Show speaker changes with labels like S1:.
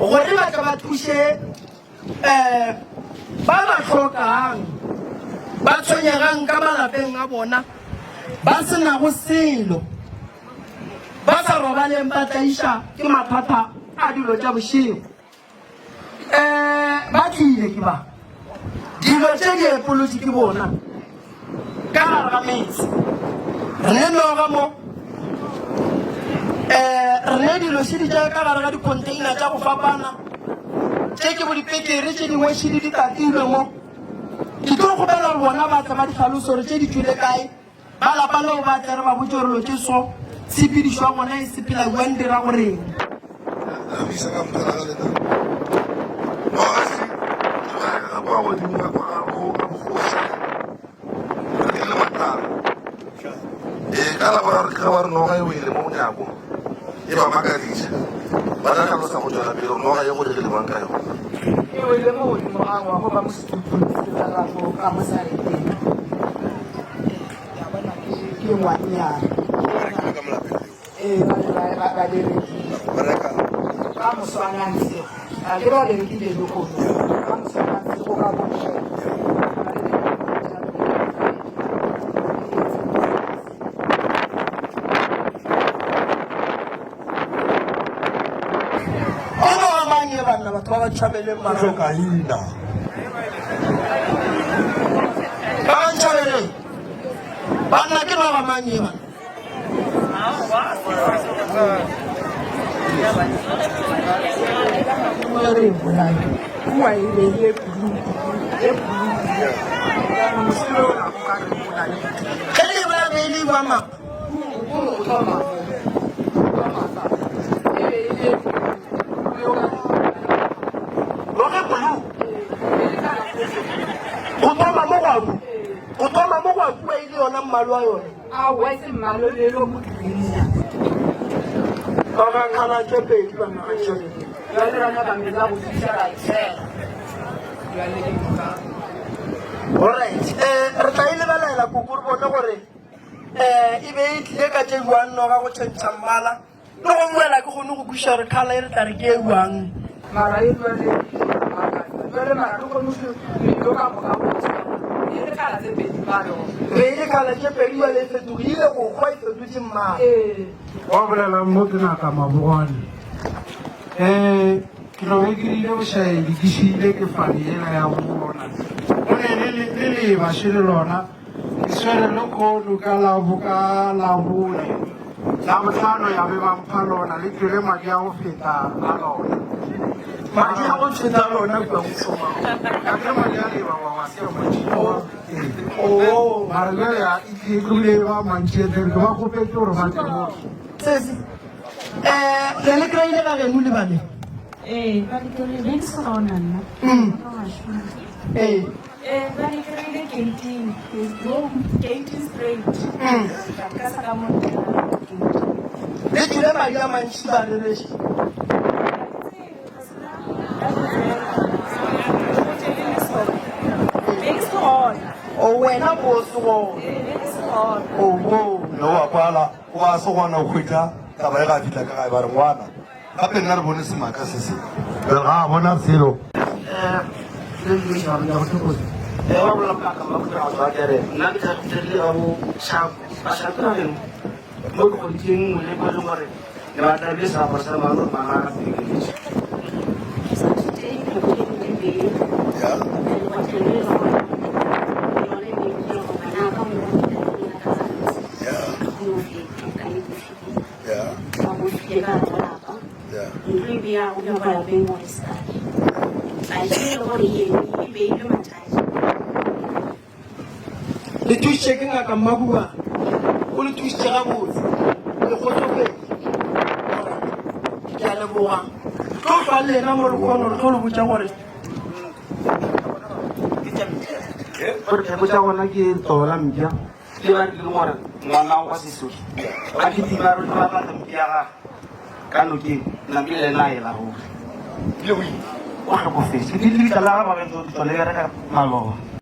S1: Gore ba tle ba thuše um ba ba hlokang, ba tshwenyegang ka malapeng a bona, ba se nago selo, ba sa robaleng ba tlaiša ke mathata a dilo tša bošego. Um ba tlile ke ba. Dilo tše di epolotše ke bona ka gare ga metse. Re ne noga mo. Um re ne dilo šedi tša ka gare ga dikhonteina tša go fapana. Tše ke bo dipekere tše dingwe šedi di tatilwe mo. Ke tlo kgopela gore bona ba tle ba di hlalose gore tše di tšwile kae. Ba lapa leo ba tle re ba botše gore lo tše so, tshepedišo ya gona e sepela bjang, di ra goreng.
S2: Thabisa ka moka ga lena. Noga se tsoga ka kwa godimo ka kwa go ka bogoši. Re le matala. Ee, ka laboraro ke ge ba re noga e wele mo monyako e ba makadiša. Ba tla hlalosa go tšwela pele gore noga ye go diregile bjang ka yona.
S3: E wele mo godimo ga ngwako ka mo setupung se sa lako ka mo saeteng. Ya bona ke ke ngwannyana. Ee, ba be ba ba ba berekile. Ka moswanantshego. Ga ke ba berekile lehono. Ka moswanantshego ka bošego. Ba le
S1: Ke noga mang ye banna batho ba ba tšhabeleng mara
S2: Hlokaina.
S1: Ba ba ntšhabeleng banna ke noga mang ye banna Ge le ba be le ba ma Noge blue go thoma mo gwa go thoma mo gwa kua e le yona mmalo wa yone.
S3: Aowa e se mmalo le lo mo green.
S1: Ba ga khala tše pedi banna ga tše.
S3: Jwale ra nyaka metsi a go fiša ra tšhela. Jwale ke moka.
S1: Alright, eh re tla e lebelela koko re bone gore eh e be e tlile ka tše jwang noga go tšhentšha mmala. Le go boela ke kgone go kwešiša gore colour e re tla re ke e bjang.
S3: Mara e jwale jwale mara re kgone go medo ka moka go e le colour tse pedi maloba.
S1: Be e le colour tše pedi jwale e fetogile go hwa e fetotše mmala.
S3: Ee.
S4: Wa bolelang mo ke ngaka Mabogwane. Um ke tlo be ke rile bošaedi ke šiile ke fane yela ya bona. Go ne le le leeba še le lona. Ke swere lehono ka labo ka labone, labohlano ya be ba mpha lona, le tšwele madi a go feta a lona.
S1: Madi a go feta lona kua mošomong.
S4: Ka ke madi a leba wa wa se mantši. Oh, mara bjale a e tlile ba mantši e ke ba kgopetše gore ba tle mo.
S1: Sesi, eh, le le kry-ile ga geno le bane?
S5: Ee, ba le kry-ile, be ke se gona nna.
S1: Ee.
S5: Ee, ba di kry-ile gating, gating straight. Ka sa ka mo ntle ga gate.
S1: Le tšwele madi a mantši ba rereše. O wena bo se gona. Oho.
S2: Le wa kwala o ba se gona o hwetša taba e ga fihla ka gae ba re ngwana Gape nna re bone semaka se se. Bjale ga a bona selo. Yeah. Yeah.
S1: Le thušitše ke ngaka Mmabuba o le thušitše gabotse le kgotsofetše ke a leboga tlo hlwa le lena mo lekgono re tlo le botša gore
S6: gore pheko tša gona ke tola mpša Le ba rile gore ngwana wa Sesotho a kitima a re tlo bapatsa mpša ya gagwe ka nokeng, namile le ena a ela ruri. O hlokofetše. Ke lebitla la gagwe ba bentse go le bereka maloba.